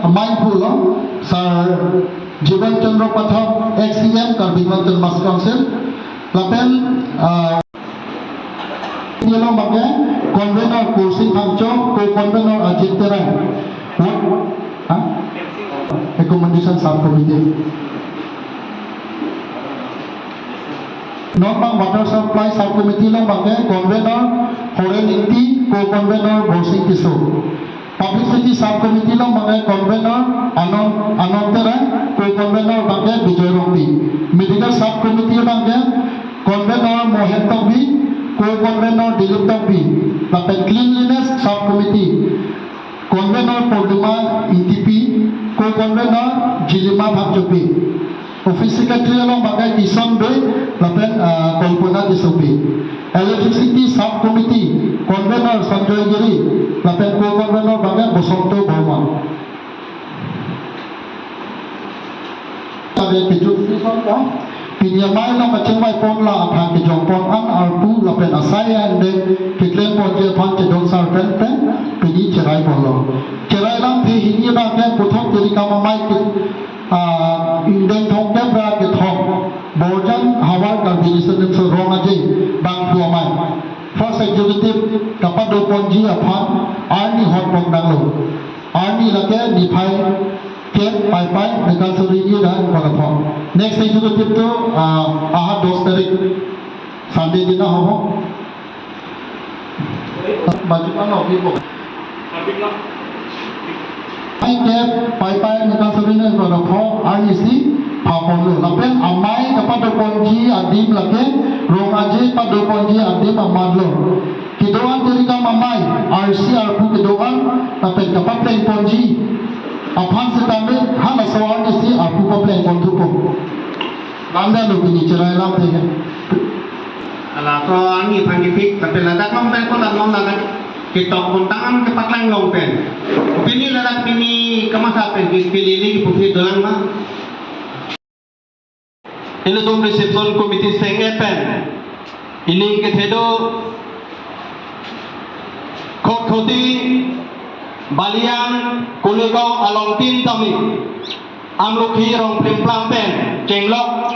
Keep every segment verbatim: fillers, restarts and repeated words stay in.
Amai pulo, Sir Jiwan Chandra Pathak, ex C M Karbi Anglong Autonomous Council, lapen, ah, along abangke convener Kursing Phangcho, co-convener Ajit Terang. What? Huh? Accommodation Sub Committee. Non abang Water Supply Sub Committee along abangke convener Horen Ingti, co-convener Borsing Tisso. Publicity Sub Committee along abangke convener Anon, Anon Terang, co-convener abangke Bijoy Rongpi. Medical Sub Committee abangke convener Mohen Tokbi, co-convener Dilip Tokbi. Lapen Cleanliness Sub Committee convener Purnima Ingtipi, co-convener Jilima Phangchopi. Office Secretary along abangke Tison Bey lapen, ah, Kalpana Tissopi. Electricity Sub Committee convener Sanjoy Giri lapen co-convener abangke Bosonto Barman. Pada kejut Tison ka, pini amai along kachingvai pon la aphan kejong pon an arpu lapen asai an deng keklem ponji aphan chedon sar pen pen pini cherai ponlo. Cherai lamthe hini abangke puthot Tirikam Amai ke ah, ingdeng thomkep ra kethom, Borjan Havar Karbi Riso Nimso Rong Aje bangphu amai, First Executive kapado ponji aphan arni hot pon danglo. Arni lake niphai kep Paipai Mekansori ni dah pon aphan. Next Executive to, ah, aha dos tarik Sunday din na hobo. Maju ano, Bimbo? Ai ke Paipai Mekansori ne rokho, arnisi pha ponlo. Lapen amai kapado ponji adim lake, Rong Aje pado ponji adim amat lo. Kedo-an Tirikam Amai, arsi arpu kedo-an, lapen kapapleng ponji aphan setame, halaso arnisi arpu papleng pon thupo. Lamda lo pini cherai lamthe. Halaso arni aphan kepik, lapen ladak along pen ko ladak along ladak ketok kontang an kepaklang along pen. Pini ladak pini kemasa pen, pini pini ili pusi dolang ma. Ilitum reception committee seng-et pen ili kethe do Khatkhati, Balian, Kuligaon along tin tame. Amlokhi rong plimplang pen chenglok.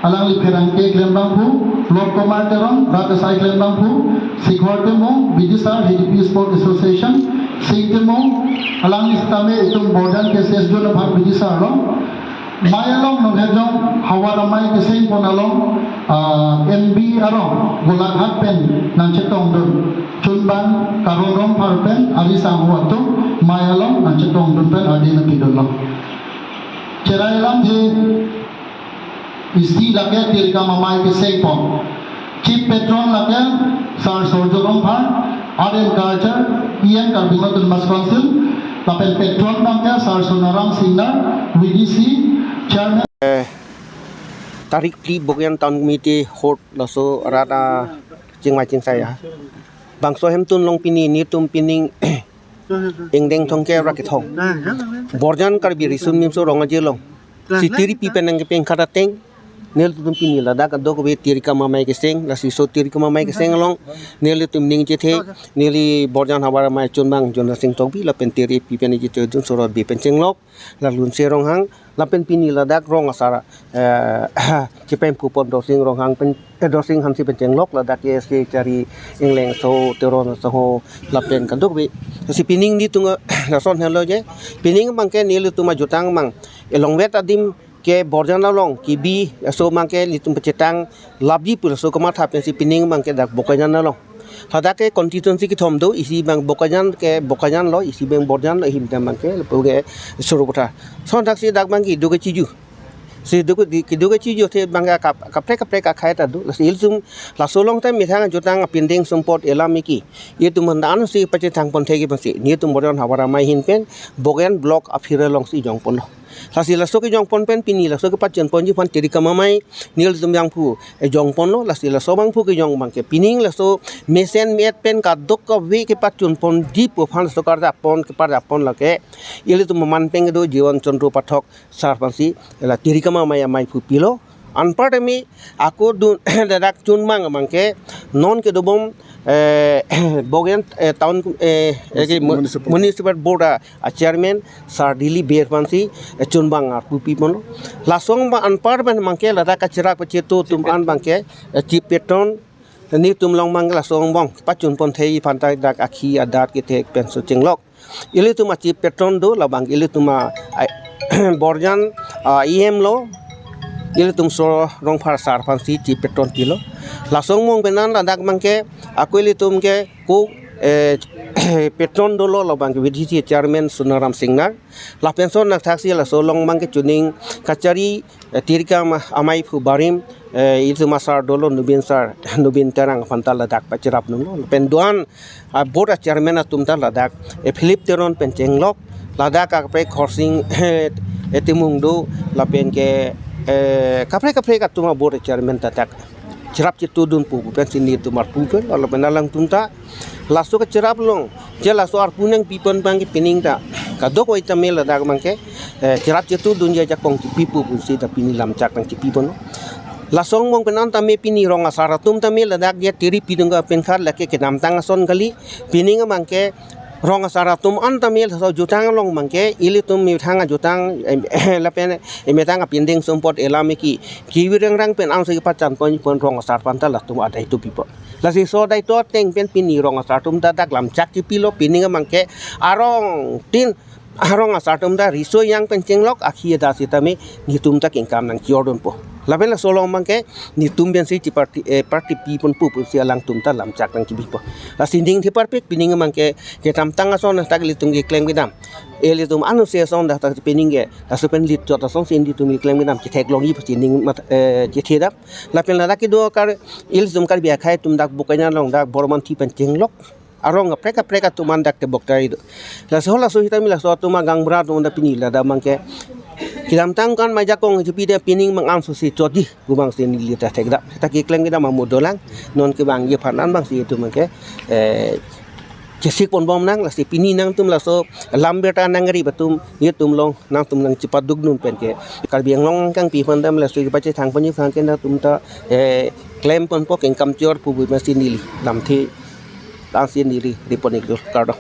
Alangli pherangke klembangphu, Lord Kumar Teron, rat asai klembangphu, Sikhor Timung, bidisar, H D P Sport Association, Sing Timung, alangli setame itum Borjan K C S Zone aphan bidisar lo. Amai along nonhejong Havar Amai keseng pon along, ah, M B arong Golaghat pen nangchetongdun. Chunbang Karon Rongphar pen ari sangho atum amai along nangchetongdun pen ardi nangpidunlo. Cherai lamthe isi lake Tirikam Amai keseng pon. Chief patron lake Sir Surjya Rongphar, Art and Culture, E M Karbi Anglong Autonomous Council, lapen patron abangke Sir Sonaram Singnar, V D C, Chairman. Eh, tarik phli Bokajan Town Committee hot laso arat achingvai chingsai ya. Bangso ahemtun along pini nelitum pining ingdeng thomkep ra kethom, Borjan Karbi Riso Nimso Rong Aje along si tiripi pen nangkepeng khat ateng, nelitum pini ladak kadokave Tirikam Amai keseng, lasi laso Tirikam Amai keseng along nelitum ning chethe, neli Borjan Havar Amai chunbang Jonasing Tokbi lapen tiripi pen ning chethe dun Sorot Bey pen chenglok, la Lunse Ronghang, lapen pini ladak rong asar, eh, chepemphu pon Dorsing Ronghang pen, eh, Dorsing Hanse pen chenglok, ladak ke si chari Ingleng so Teron so ho lapen kadokave. Si pining nelitum lason helo je, pining abangke nelitum ajutang abang elongvet adim ke Borjan along kebi, laso abangke nelitum pachetang lapji pu laso kamatha pensi pining abangke dak Bokajan along. Ladak ke constituency kethom do, isi abang Bokajan ke Bokajan lo, isi abang Borjan lo, ahim dam abangke lapu ke Sarupathar. Lason thaksi dak abangke kedo kechiju. Si kedo ke, kedo kechiju athe abangke kap, kaprek kaprek akhei ta do. Lasi ilitum laso along ta methang ajutang apindeng sumpot elam iki. Itum mandan si pachetang pon thek-ik pensi nelitum Borjan Havar Amai ahin pen Bokajan block aphir alongsi jong ponlo. Lasi laso kejong pon pen pini laso kepachun ponji aphan Tirikam Amai nelitum abangphu, eh, jong ponlo, lasi laso abangphu kejong abangke pining laso mesen me-et pen kadokave kepachun ponji pu aphan laso karjap pon, keparjap pon lake ilitum aman pen kedo Jiwan Chandra Pathak sar aphansi la Tirikam Amai amaiphu pilo. Anparta me ako dun ladak chunbang abangke non kedobom, eh, Bokajan, eh, town, eh, eh, ki mu- Municipal. Municipal Board a, a chairman Sar Dilip Bey aphansi, eh, chunbang arpu piponlo. Laso angbong anparman abangke ladak kachirap kachitu atum an abangke, eh, chief patron netum along abangke laso angbong pachun ponthei aphanta dak akhi adat kethek pensi chenglok. Ilitum a chief patron do, labang ilitum a, a, Borjan, a, E M lo, ilitum so Rongphar sar aphansi chief patron pilo. Laso angbong pen an ladak abangke ako ilitum ke ko, eh, patron dolo, labang ke V D C chairman Sonaram Singnar. Lapen so nangthaksi laso along abangke chuning kachari, eh, tirikam amei aphu barim, eh, ilitum a sar dolo Nobin sar, Nobin Terang aphanta ladak pachirap dunlo. Lapen do-an, ah, board a chairman atum ta ladak, eh, Philip Teron pen chenglok, ladak kaprek Khorsing, eh, Timung do, lapen ke, eh, kaprek kaprek atum a board a chairman ta dak chirap chitu dun pu pu pensi netum arpu pen, lapen alangtum ta laso kachirap along, je laso arpu nangpipon abangke pining ta kadokave tame ladak abangke, eh, chirap chitu dunji ajakong chipi pu pusi ta pini lamchak nangchipiponlo. Laso angbong pen an tame pini rong asar atum tame ladak je tiri pidung ka pen khat lake kedamtang ason kali, pining abangke rong asar atum an tame laso jutang along abangke ilitum methang ajutang, em, lapen emetang apindeng sumpot elam eki kiwi rengrang pen ansi pachan ponpon rong asar aphanta latum adai tu pipo. Lasi so adai tu ateng pen pini rong asar atum ta dak lamchak chipilo, pining abangke arong tin arong asar atum ta riso yang pen chenglok, akhi adat sitame netum ta kengkam nangchor dunpo. Lapen laso along abangke netum pensi chi party, eh, party pipon pu pusi alangtum ta lamchak nangchipipo. Lasi ning thi parpik, pining abangke kedamtang ason dak ilitum keklem kedam, ilitum anuse ason dak ta pining ke laso pen lit chot asonsi netum keklem kedam chetheklongji pusi ning mat, eh, chethedam. Lapen ladak kedo kar ilitum Karbi akhei atum dak Bokajan along dak Bormanthi pen chenglok arong kaprek kaprek atum an dak tebok tari do. Laso laso sitame laso atum agang bra atum dak pini ladak abangke kedamtang kan majakong chipi de pining mang ansusi chotji pu abangsi neli ta thekdam. Ta keklem kedam amo dolang, non kevangji aphan an abangsi itum abangke, eh, chesik ponbom nang, lasi pini nangtum laso lam berta nangri atum, itum along nangtum nangchipaduk dun pen ke Karbi Anglong angkang pi aphan dam laso kepachethang ponji aphan ke nangtum ta, eh, klem ponpo, kengkam chor pu pu pensi neli lamthe tangsi neli ri pon-iklo, kardom.